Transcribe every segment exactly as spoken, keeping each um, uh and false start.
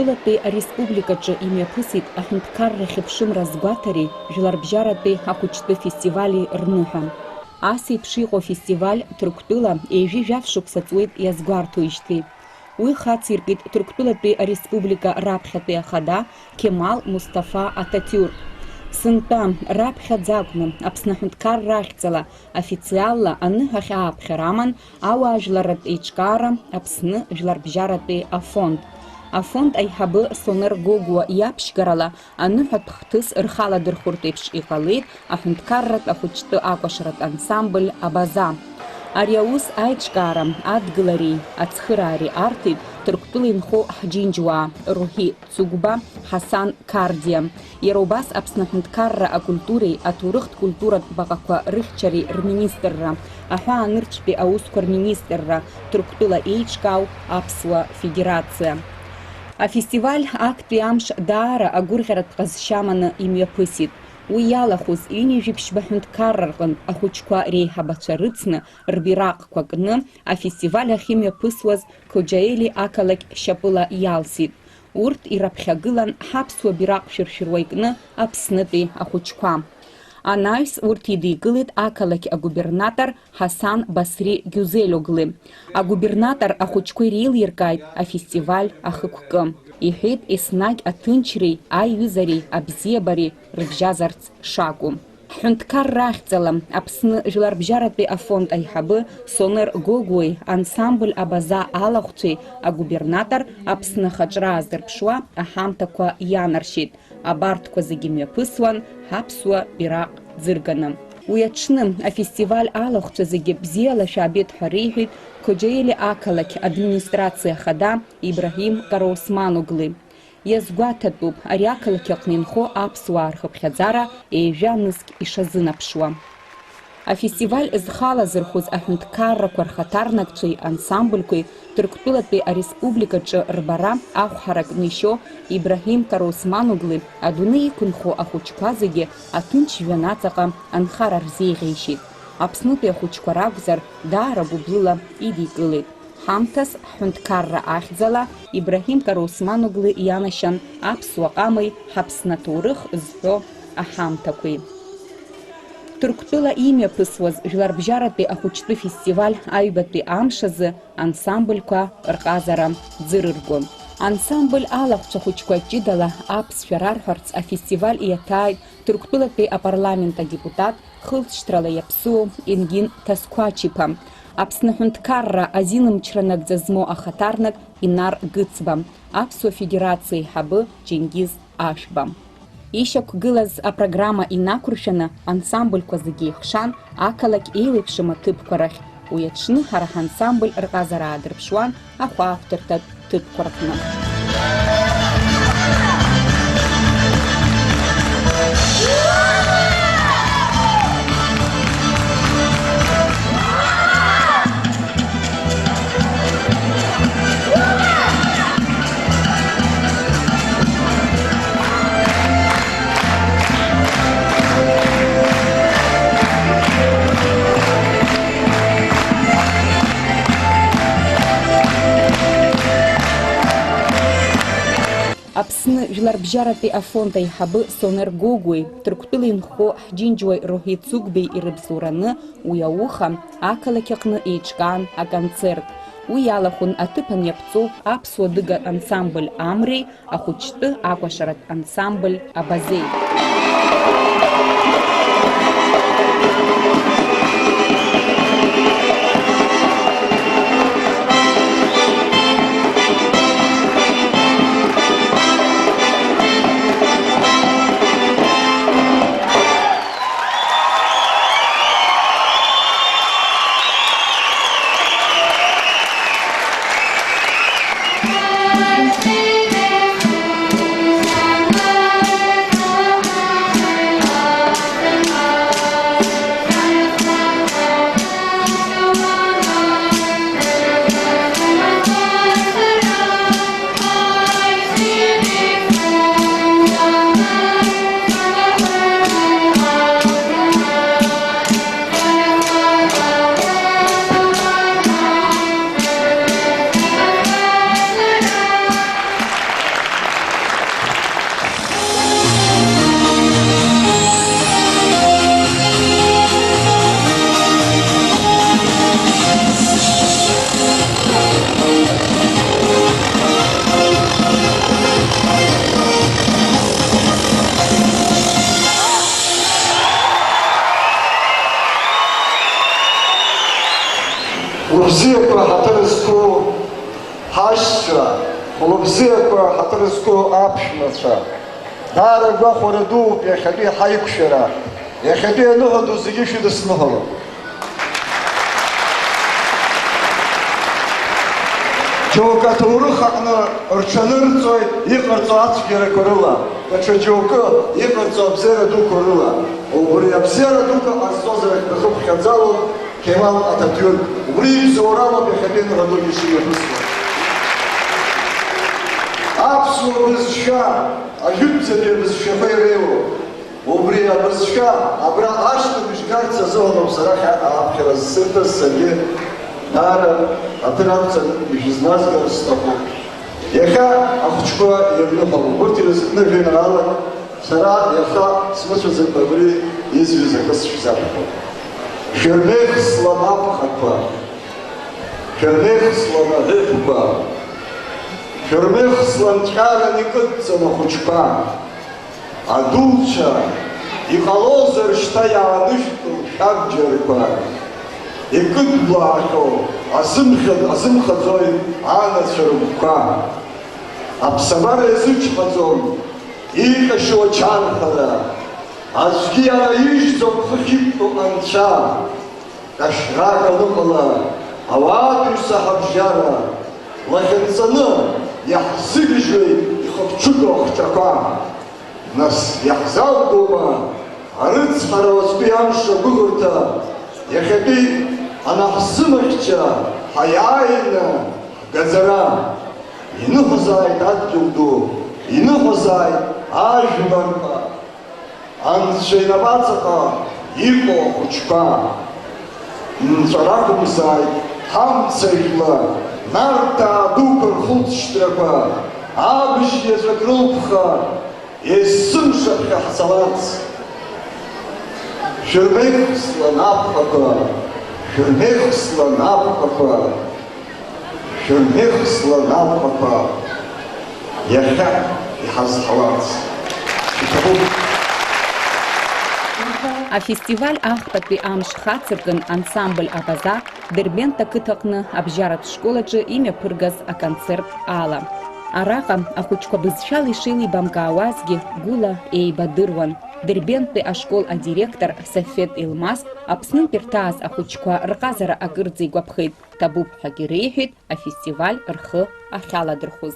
Ҭырқәтәылатәи ареспубликаҿы имҩаԥысит аҳәынҭқарра хьыԥшымра азгәаҭареи жәларбжьаратәи ахәыҷтәы фестивали рныҳәа. Ас еиԥш иҟоу афестиваль Ҭырқәтәыла ҩажәи жәаф шықәса ҵуеит иазгәарҭоижьҭеи. Уи хациркит Ҭырқәтәылатәи ареспублика раԥхьатәи ахада Кемал Мусҭафа Ататиурк. Сынтәа раԥхьаӡа акәны Аԥсны аҳәынҭқарра ахьӡала официалла аныҳәахь ааԥхьара аман ауаажәларратә еиҿкаара Аԥсны жәларбжьаратәи афонд. Афонд аиҳабы Сонер Гогәуа иаԥшьгарала аныҳәатә хҭыс рхаладырхәыртә еиԥш иҟалеит аҳәынҭқарратә ахәыҷтәы акәашаратә ансамбль Абаза. Ари аус аиҿкаара, адгылареи ацхыраареи арҭеит Ҭырқәтәыла инхо ҳџьынџьуаа Рухи Цугба, Ҳасан Қардиа. Иара убас Аԥсны аҳәынҭқарра акультуреи аҭоурыхтә культуратә баҟақәа рыхьчареи рминистрра, аҳәаанырцәтәи аусқәа рминистрра, Ҭырқәтәыла еиҿкаау аԥсуа федерациа. Афестиваль актәи амш даара агәырӷьаратә ҟазшьа аманы имҩаԥысит. Уи иалахәыз ҩынҩажәи ԥшьба ҳәынҭқарра рҟынтә ахәыҷқәа реиҳабацәа рыцны, рбираҟқәа кны, афестиваль ахьымҩаԥысуаз Қоџьаели ақалақь шьапыла иалсит. Урҭ ираԥхьагылан ҳаԥсуа бираҟ шәыршәыруа икны Аԥснытәи ахәыҷқәа. Анаҩс урҭ идикылеит ақалақь агубернатор Ҳасан Басри Гиузелиоглы. Агубернатор ахәыҷқәа иреилиркааит афестиваль ахықәкы. Иҳәеит, еснагь аҭынчреи аиҩызареи абзиабареи рыбжьазарц шакәу. Ҳҳәынҭқарра ахьӡала Аԥсны жәларбжьаратәи афонд аиҳабы Сонер Гогәуеи ансамбль Абаза алахәцәеи агубернатор Аԥсны ахаҿра аазырԥшуа аҳамҭақәа ианаршьеит. Абарҭқәа зегьы мҩаԥысуан ҳаԥсуа бираҟ ӡырганы. Уи аҽны афестиваль алахәцәа зегьы бзиала шәаабеит ҳәа реиҳәеит Қоџьаели ақалақь администрациа ахада Ибраҳим Караусманоглы. Иазгәаҭатәуп ари ақалақь аҟны инхо аԥсуаа рхыԥхьаӡара ҩажәа нызқь ишазынаԥшуа. Афестиваль зхалазырхәыз аҳәынҭқаррақәа рхаҭарнакцәеи ансамбльқәеи Ҭырқәтәылатәи ареспубликаҿы рбара ахәҳарак нишьо Ибраҳим Караусманоглы адунеи иқәынхо ахәыҷқәа зегьы аҭынч жәҩан аҵаҟа анхара рзеиӷьеишьеит. Аԥснытәи ахәыҷқәа ракәзар, даара гәыблыла идикылеит. Ҳамҭас ҳҳәынҭқарра ахьӡала Ибраҳим Караусманоглы ианашьан аԥсуа ҟамеи ҳаԥсны аҭоурых зҳәо аҳамҭақәеи. Ҭырқәтәыла имҩаԥысуаз жәларбжьаратәи ахәыҷтәы фестиваль аҩбатәи амш азы ансамбльқәа рҟазара ӡырыргон. Ансамбль алахәцәа хәыҷқәа ҷыдала аԥсшәа рарҳәарц афестиваль иаҭааит Ҭырқәтәылатәи апарламент адепутат, хылҵшьҭрала иаԥсуоу Енгин Ҭасқәачиԥа, Аԥсны аҳәынҭқарра азин мчра нагӡа змоу ахаҭарнак Инар Гыцба, Аԥсуа Федерациа аиҳабы Џьенгиз Ашәба. Ишьақәгылаз апрограмма инақәыршәаны ансамбльқәа зегьы еихшан ақалақь еиуеиԥшым аҭыԥқәа рахь. Уи аҽны ҳара ҳансамбль рҟазара аадырԥшуан ахәаахәҭырҭатә ҭыԥқәа рҟны. Аԥсны жәларбжьаратәи афонд аиҳабы Сонер Гогәуеи Ҭырқәтәыла инхо ҳџьынџьуаҩ Роҳи Цугбеи ирыбзоураны уи ауха ақалақь аҟны еиҿкаан аконцерт. Уи иалахәын аҭыԥан иаԥҵоу аԥсуа дыга ансамбль Амреи ахәыҷтәы акәашаратә ансамбль Абазеи. Лыбзиақәа ҳаҭыр зқәу аԥшәмацәа, даара гәахәара дууп иахьатәи ҳаиқәшәара, иахьатәи аныҳәа ду зегьы шәыдысныҳәалоит. Џьоукы аҭоурых аҟны рҽанырҵоит иҟарҵо ацәгьарақәа рыла, даҽа џьоукы иҟарҵо абзиара дуқәа рыла. Убри абзиара дуқәа ҟазҵозар ахьҭахы ԥхьаӡалоуп Кемал Ататиурк. Убри ибзоуралоуп иахьатәи аныҳәа дугьы шимҩаԥысуа. Аԥсуа бызшәа ажәытәӡатәи абызшәақәа иреиуоуп. Убри абызшәа абра ашьҭыбжь гарц азыҳәаноуп сара аԥхьара зсырҭаз, саргьы даара аҭыр ақәҵаны ишәызназгар сҭахуп. Иахьа ахәыҷқәа ирныҳәалоуп, урҭ ирызкны жәеинраалак сара иаха смыцәаӡакәа абри изҩыз акы сшәзаԥхьоит. Шәырмеихслан аԥхақәа, шәырмеихслан аҳәыҳәқәа, шәырмеихслан ҵәаран икыдҵан ахәыҷқәа. Адуцәа, иҟалозар шьҭа иаанышәтәыл шәабџьарқәа, икыдблаахьоу азымхьа-, азымхаӡои анацәа рыгәқәа? Аԥсабара иазыҽхәаӡом иҟьашьу ачарҳәара, аӡәгьы ианаижьӡом хыхь иқәтәоу анцәа. Кашрак аныҟала, ауаатәыҩса ҳабжьара, лахьынҵаны иаҳзыгьежьуеит ихыԥҽыгоу ахҿақәа. Нас иаҳзалгома арыцҳара уаҵәтәи амш агәыӷырҭа, иахьатәи анаҳзымыхьча ҳаиааины ҳгаӡара? Иныҳәазааит адгьыл ду, иныҳәазааит ажәларқәа. Анцәа инапаҵаҟа иҟоу ахәыҷқәа, нҵәара ақәымзааит, ҳамца жәла, Нарҭаа дуқәа рхылҵшьҭрақәа, абжьиаҵәак рылԥха, есымша ԥхьаҳцаларц. Шәырмеихслан аԥхақәа, шәырмеихслан аԥхақәа. Шәырмеихслан аԥхақәа иахьа иҳазҳаларц иҭабуп. Афестиваль ахԥатәи амш хацыркын ансамбль Абаза Дербент ақыҭаҟны абжьаратә школ аҿы имҩаԥыргаз аконцерт ала. Араҟа ахәыҷқәа бызшәала ишеилибамкаауазгьы гәыла еибадыруан. Дербенттәи ашкол адиректор Сафет Елмаз Аԥснынтә ирҭааз ахәыҷқәа рҟазара акырӡа игәаԥхеит. Ҭабуп ҳәагьы реиҳәеит афестиваль рхы ахьаладырхәыз.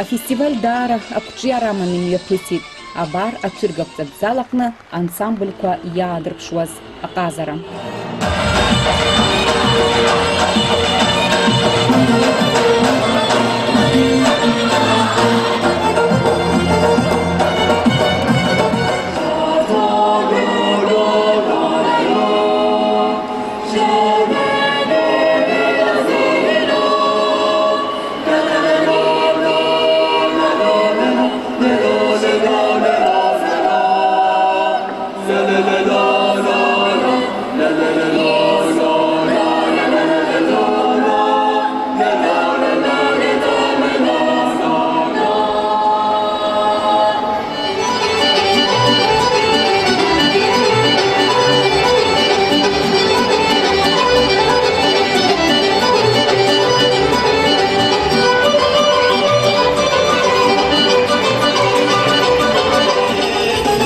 Афестиваль даара ақәҿиара аманы имҩаԥысит, абар, ацәыргақәҵатә зал аҟны ансамбльқәа иаадырԥшуаз аҟазара.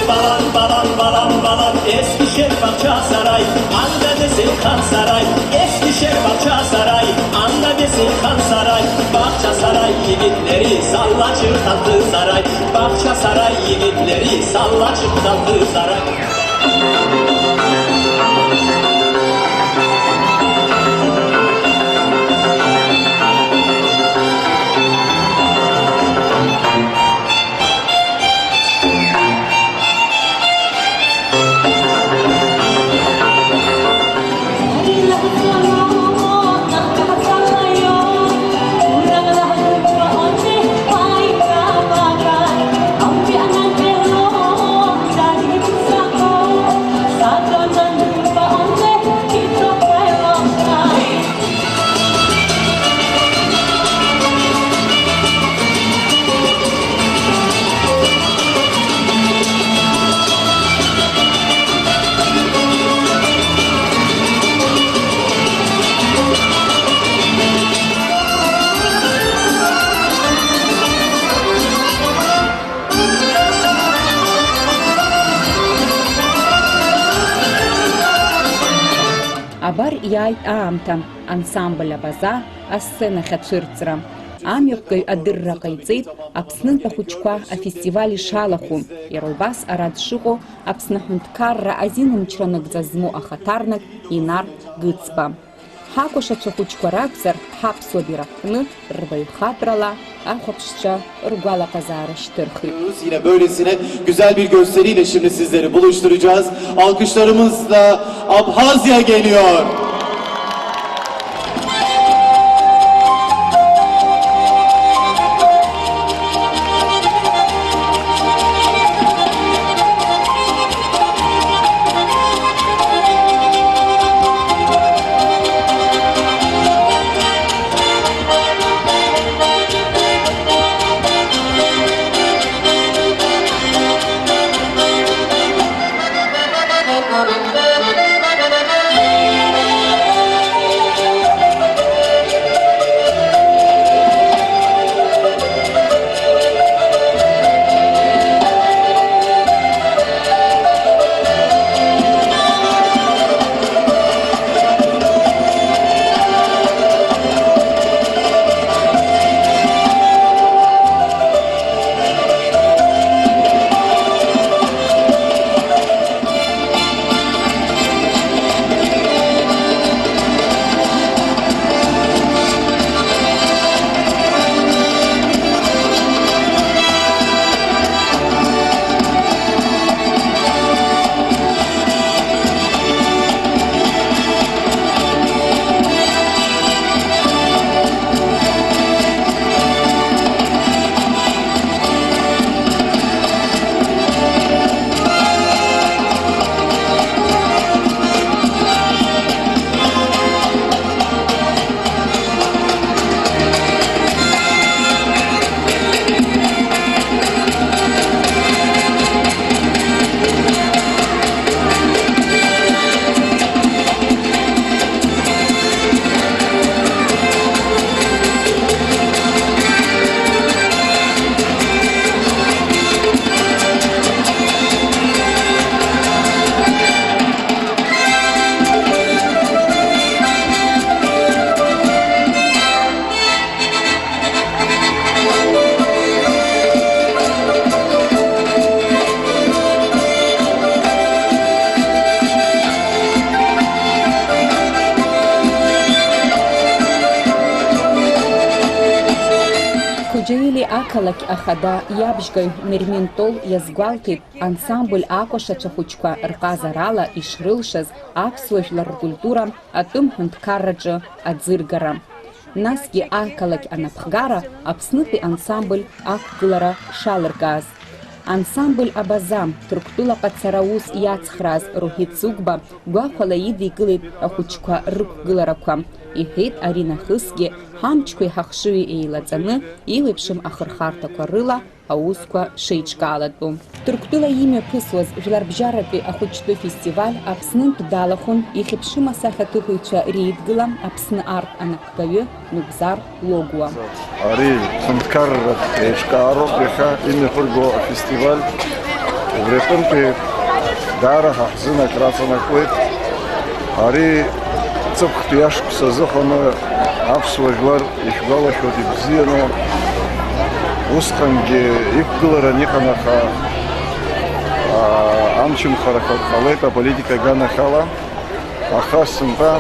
Балам, балам, балам, балам, Ескишехир баҳча сарай, анда десеихан сарай, Ескишехир баҳча сарай, анда десеихан сарай, баҳча сарай, егитлери салач ханты сарай, баҳча сарай, егитлери салач ханты сарай. Абар иааит аамҭа, ансамбль Абаза асценахь ацәырҵра. Амҩаԥгаҩ адырра ҟаиҵеит Аԥснынтә ахәыҷқәа афестиваль ишалахәу, иара убас ара дшыҟоу Аԥсны аҳәынҭқарра азин мчра нагӡа змоу ахаҭарнак Инар Гыцба. Ҳакәашацәа хәыҷқәа ракәзар, ҳаԥсуа бираҟ кны, рбаҩхатәрала ахәаԥшцәа ргәалаҟазаара шьҭырхит. Yine böylesine güzel bir gösteriyle şimdi sizleri buluşturacağız. Alkışlarımızla Abhazya geliyor. Ели ақалақь ахада иабжьгаҩ Нермин Тол иазгәалҭеит, ансамбль акәашацәа хәыҷқәа рҟазарала ишрылшаз аԥсуа жәлар ркультура атәым ҳәынҭқарраҿы аӡыргара. Насгьы ақалақь анапхгара Аԥснытәи ансамбль ақәгылара шалыркааз. Ансамбль Абаза, Ҭырқәтәылаҟа ацара аус иацхрааз Рухиҭ Зугба гәахәала идикылеит ахәыҷқәа рықәгыларақәа, иҳәеит ари нахысгьы ҳамчқәеи ҳахшыҩи еилаҵаны еиуеиԥшым ахырхарҭақәа рыла аусқәа шеиҿкаалатәу. Ҭырқәтәыла имҩаԥысуаз жәларбжьаратәи ахәыҷтәы фестиваль Аԥснынтә далахәын ихьыԥшым асахьаҭыхыҩцәа реидгыла Аԥсны арҭ анапхгаҩы Нугзар Логуа. Ари ҳәынҭқарратә еиҿкаароуп иахьа имҩаԥырго афестиваль. Убри аҟынтәи даара ҳа ҳзын акраҵанакуеит. Ари ҵыԥхтәи ашықәс азыҳәаны аԥсуа жәлар ишәгәалашәоит ибзианы. Усҟангьы иқәгыларан иҟан, аха, аа, амчымхарақәа ҟалеит аполитика аганахьала. Аха сынтәа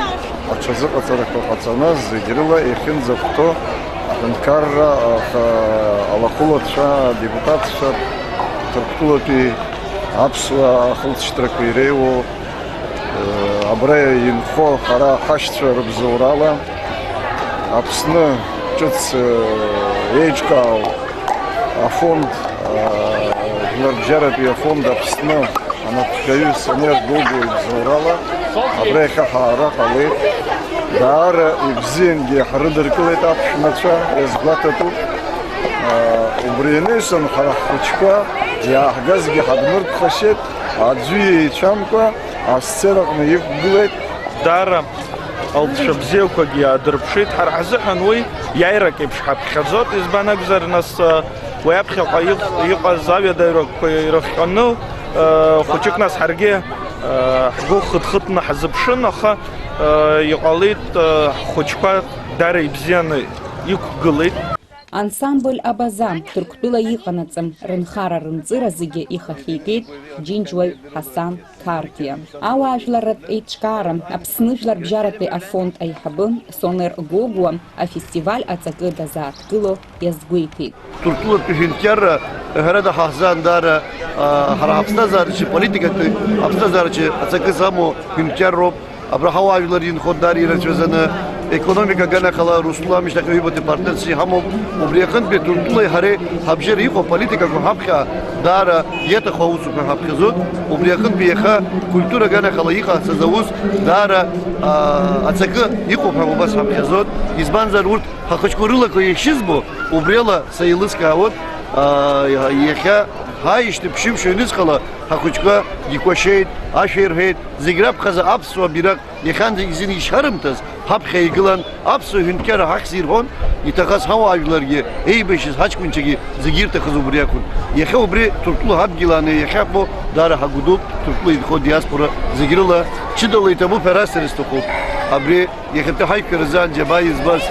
аҽазыҟаҵарақәа ҟаҵаны, зегь рыла иахьынӡахәҭоу аҳәынҭқарра, аха, алахәылацәа, адепутатцәа, Ҭырқәтәылатәи аԥсуаа ахылҵшьҭрақәа иреиуоу, э, абра инхо ҳара ҳашьцәа рыбзоурала Аԥсны ҿыц, э, еиҿкаау афонд, э, жәларбжьаратәи афонд Аԥсны анапхгаҩы Сонер Гогәуа ибзоурала абра иахьа ҳаара ҟалеит. Даара ибзиангьы ҳрыдыркылеит аԥшәмацәа, иазгәаҭатәуп. Убри анаҩсан ҳара ҳхәыҷқәа иааҳгазгьы ҳадмырԥхашьеит, аӡәы иеицәамкәа асценаҟны иқәгылеит. Даара алҵшәа бзиақәагьы иаадырԥшит. Ҳара ҳзыҳәан уи иааирак еиԥш ҳаԥхьаӡоит, избан акәзар, нас, уи аԥхьаҟа иҟ-, иҟаз аҩадаҩрақәа ирыхҟьаны, хәыҷык нас ҳаргьы ҳгәы хыҭхыҭны ҳазыԥшын, аха иҟалеит, ҳхәыҷқәа даара ибзианы иқәгылеит. Ансамбль Абаза Ҭырқәтәыла иҟанаҵы, рынхара-рынҵыра зегьы ихахьигеит ҳџьынџьуаҩ Ҳасан Қарҭиа. Ауаажәларратә еиҿкаара Аԥсны жәларбжьаратәи афонд аиҳабы Сонер Гогәуа афестиваль аҵакы дазааҭгыло иазгәеиҭеит. Ҭырқәтәылатәи ҳәынҭқарра, ҳәарада, ҳаҳзаандаара, а, ҳара ҳаԥсҭазаараҿы, политикатәи ҳаԥсҭазаараҿы аҵакы замоу ҳәынҭқарроуп. Абра ҳауаажәлар инхо даара ирацәаҩӡаны, економика аганахьала Урыстәыла амышьҭахь аҩбатәи апартнерс иҳамоуп. Убри аҟынтәи Ҭырқәтәылеи ҳареи ҳабжьара иҟоу аполитикақәа ҳаԥхьа даара иаҭаху аусуқәа ҳаԥхьаӡоит. Убри аҟынтәи иаха культура аганахьала иҟаҳҵаз аус даара, аа, аҵакы иҟоуп ҳәа убас ҳаԥхьаӡоит. Избанзар, урҭ ҳахәыҷқәа рылақәа иахьызбо, убриала сеилыскаауеит, аа, иахьа ҳааижьҭеи ԥшьымш ҩнуҵҟала ҳахәыҷқәа икәашеит, ашәа ирҳәеит, зегь раԥхьаӡа аԥсуа бираҟ иахьанӡа изын ишьарымҭаз ҳаԥхьа игылан, аԥсуа ҳәынҭқарра ҳахьӡ ирҳәон, иҭахаз ҳауаажәларгьы, еибашьыз ҳаҷкәынцәагьы зегьы ирҭахыз убри акәын. Иахьа убри Ҭырқәтәыла ҳадгьылааны иахьаҟоу даара ҳагәыдоуп, Ҭырқәтәыла инхо диаспора зегь рыла ҷыдала иҭабуп ҳәа расҳәар сҭахуп. Абри иахьатәи ҳаиқәшәаразы Џьабаа избаз,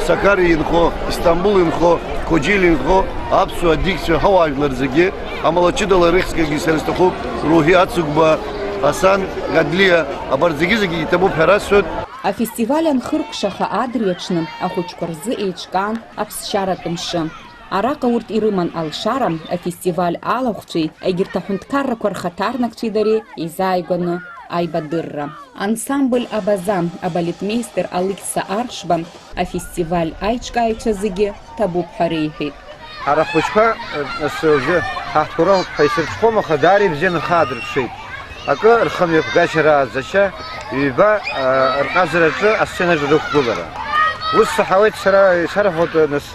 Сақариа инхо, Истамбул инхо, Қоҷели инхо, аԥсуа адикцәа ҳауаажәлар зегьы, амала ҷыдала рыхьӡгагьы сара сҭахуп, Рухи Ацыгәба, Асан Гадлиа, абарҭ зегьы-зегьы иҭабуп ҳәа расҳәоит. Афестиваль анхыркәшаха адырҩаҽны ахәыҷқәа рзы еиҿкаан аԥсшьаратә мшы. Араҟа урҭ ирыман алшара, афестиваль алахәцәеи егьырҭ аҳәынҭқаррақәа рхаҭарнакцәеи дареи еизааигәаны аибадырра. Ансамбль Абаза абалетмеистер Алықьса Аршба афестиваль аиҿкааҩцәа зегьы ҭабуп ҳәа реиҳәеит. Ҳара ҳхәыҷқәа, нас, уажәы ҳаҳҭгәара ҳәа исырҽхәом, аха даара ибзианы рхы аадырԥшит. Акы рхымҩаԥгашьа рааӡашьа, ҩба, а, рҟазараҿы асценаҿы рықәгылара. Ус саҳауеит сара, исарҳәоит, нас,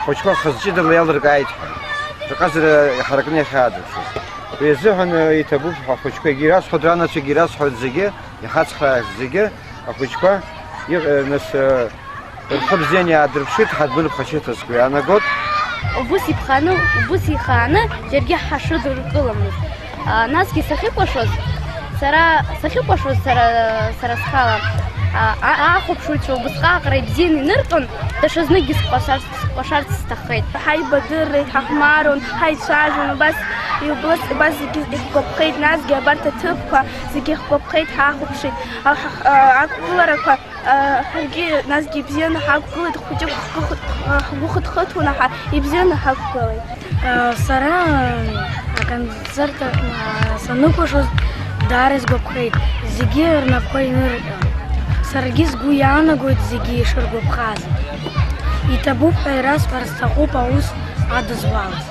хәыҷқәа хаз ҷыдала иалыркааит ҳәа, рҟазара иҳаракны иахьаадырԥшыз. Уи азыҳәан, а, иҭабуп ҳәа ахәыҷқәагьы ирасҳәоит, ранацәагьы ирасҳәоит зегьы, иҳацхраахьеит зегьы, ахәыҷқәа, иҟ-, нас, а, Рхы бзианы иаадырԥшит, ҳадмырԥхашьеит ҳәа сгәы иаанагоит. Убыс иԥханы, убыс ихааны џьаргьы ҳашыдыркыламызт. А, насгьы сахьыкәашоз, сара, сахьыкәашоз сара, сара схала, а, а, ахәаԥшыҩцәа убысҟак аҟара ибзианы иныртәын, даҽазныкгьы скәашарц, скәашарц сҭаххеит. Ҳаибадыррахь ҳахәмаруан, ҳаицәажәон, убас, убас, убас зегьы иҳгәаԥхеит, насгьы абарҭ аҭыԥқәа зегьы иҳгәаԥхеит, ҳахәаԥшит, а, ҳа-, а, ақәгыларақәа. Ҳаргьы насгьы ибзианы ҳақәгылеит, хәыҷык ҳгәы хыҭ-, ҳгәы хыҭхыҭуан, аха ибзианы ҳақәгылеит. Сара аконцерт саныкәашоз даара сгәаԥхеит, зегьы рнапқәа инырҟьон. Саргьы сгәы иаанагоит зегьы ишыргәаԥхаз. Иҭабуп ҳәа ирасҳәар сҭахуп аус адызуалаз.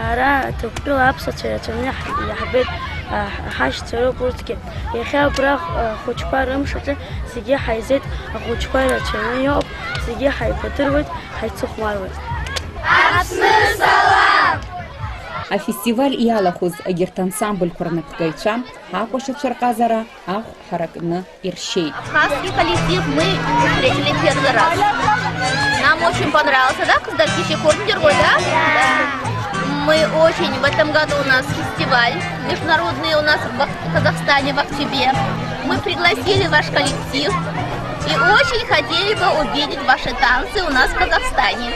Ара Ҭырқәтәыла аԥсацәа ирацәаны иаҳ-, иаҳбеит, ҳашьцәа роуп урҭгьы. Иахьа абра ахәыҷқәа рымш аҿы зегьы ҳаизеит, ахәыҷқәа ирацәаны иҟоуп, зегьы ҳаибадыруеит, ҳаицыхәмаруеит. Аԥсны салам! Афестиваль иалахәыз егьырҭ ансамбльқәа рнапхгаҩцәа ҳакәашацәа рҟазара ахә ҳаракны иршьеит. Абхазский коллектив мы встретили первый раз. Нам очень понравился, да, Казахи Секунд Герой, да? Да. Мы очень, в этом году у нас фестиваль международный у нас в Ах-, Казахстане, в Актюбе. Мы пригласили ваш коллектив и очень хотели бы увидеть ваши танцы у нас в Казахстане.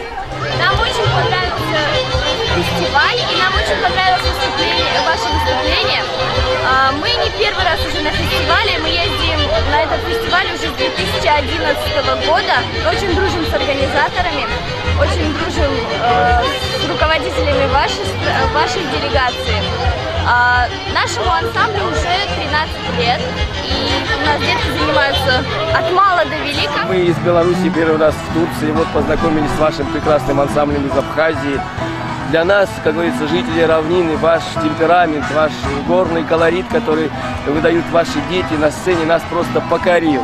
Нам очень понравился фестиваль, и нам очень понравилось выступление, ваше выступление. А, мы не первый раз уже на фестивале, мы ездим на этот фестиваль уже с две тысячи одиннадцатого года. Очень дружим с организаторами, очень дружим, э, с руководителями вашей стра-, вашей делегации. А, нашему ансамблю уже тринадцать лет, и у нас дети занимаются от мала до велика. Мы из Беларуси первый раз в Турции, вот познакомились с вашим прекрасным ансамблем из Абхазии. Для нас, как говорится, жители равнины, ваш темперамент, ваш горный колорит, который выдают ваши дети на сцене, нас просто покорил.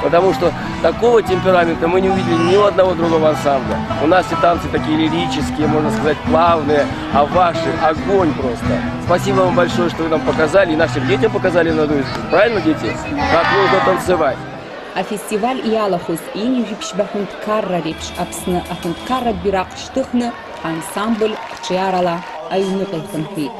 Потому что такого темперамента мы не увидели ни у одного другого ансамбля. У нас и танцы такие лирические, можно сказать, плавные, а ваши огонь просто. Спасибо вам большое, что вы нам показали, и нашим детям показали, надо, правильно, дети? Да. Как нужно танцевать. Афестиваль иалахәыз ҩажәи жәиԥшьба ҳәынҭқарра реиԥш Аԥсны аҳәынҭқарратә бираҟ шьҭыхны, ансамбль қәҿиарала аҩныҟа ихынҳәит.